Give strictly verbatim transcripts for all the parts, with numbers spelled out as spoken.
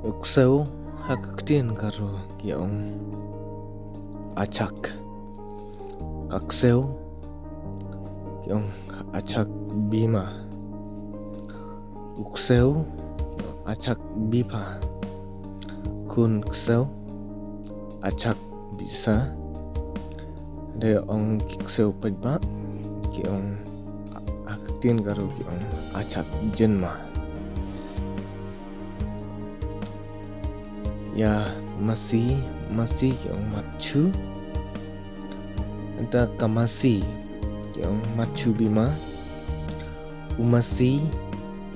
U ksew ha ka ktien Garo ki ong achak. Ka ksew ki ong achak bima. U ksew achak bipha. Khun ksew achak bisa. Hynrei ong ki ksew paidbah ki ong ha ka ktien Garo ki ong achak jinma. Ïa masi, masi ki ong matchu. Nta ka masi ki ong matchu bima. U masi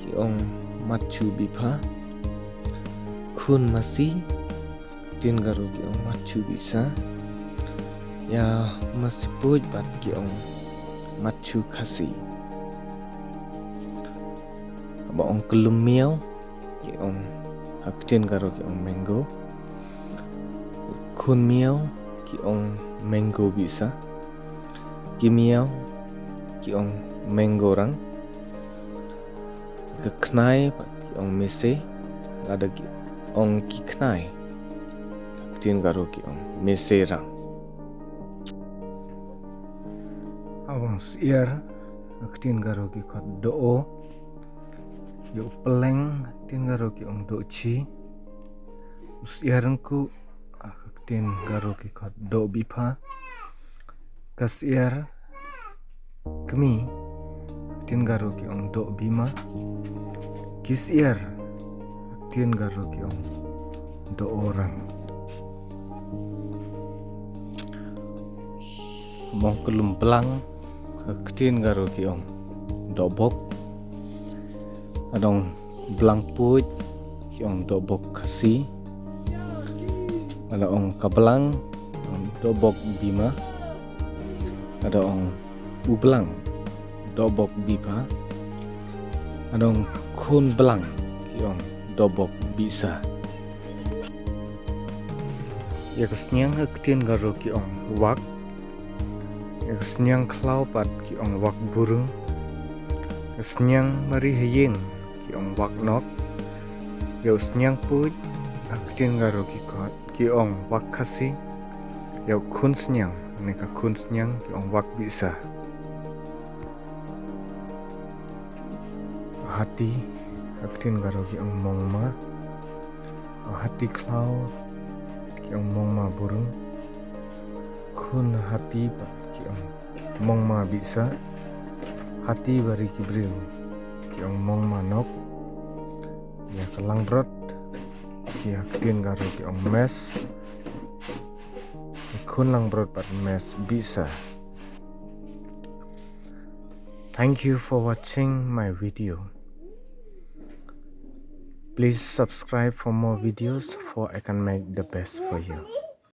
ki ong matchu bipha. Khun masi, ktien Garo ki ong matchu bisa. Ïa masi puid pat ki ong matchu khasi. Ba ong klum miaw ki ong ha ktien Garo ki ong mango. Khun miaw ki ong mango bisa. Ki miaw ki ong mango rang. Ka khnai pat ki ong mese. Lada ki ong ki khnai ha ktien Garo ki ong mese rang. Abang siar ha ktien Garo ki khot do. Ïa u pleng ha ktien Garo ki ong do chi. U siar ngku ha ktien Garo ki khot do bipha. Ka siar kmi ha ktien Garo ki ong do bima. Ki siar ha ktien Garo ki ong do orang. Mong klum blang ha ktien Garo ki ong dobok. Adong blang puid ki ong dobok khasi. Ada ong ka blang dobok bima. Ada ong u blang dobok bipha. Ada ong khun blang ki ong dobok bisa. Ïa ka sniang ha ktien Garo ki ong wak. Ïa ka sniang khlaw pat ki ong wak burung. Ka sniang mari ha ïing ki ong wak nok. Ïa u sniang puid ha ktien Garo ki khot ki ong wak khasi. Ïa u khun sniang ne ka khun sniang ki ong wak bisa. Hati ha ktien Garo ki ong mongma. Hati khlaw ki ong mongma burung. Khun hati pat ki ong mongma bisa. Hati bari ki briew ki ong mongma nok. Ïa ka langbrot ki ha ktien Garo ki ong mes. Ki khun langbrot pat mes bisa. Thank you for watching my video. Please subscribe for more videos for I can make the best for you.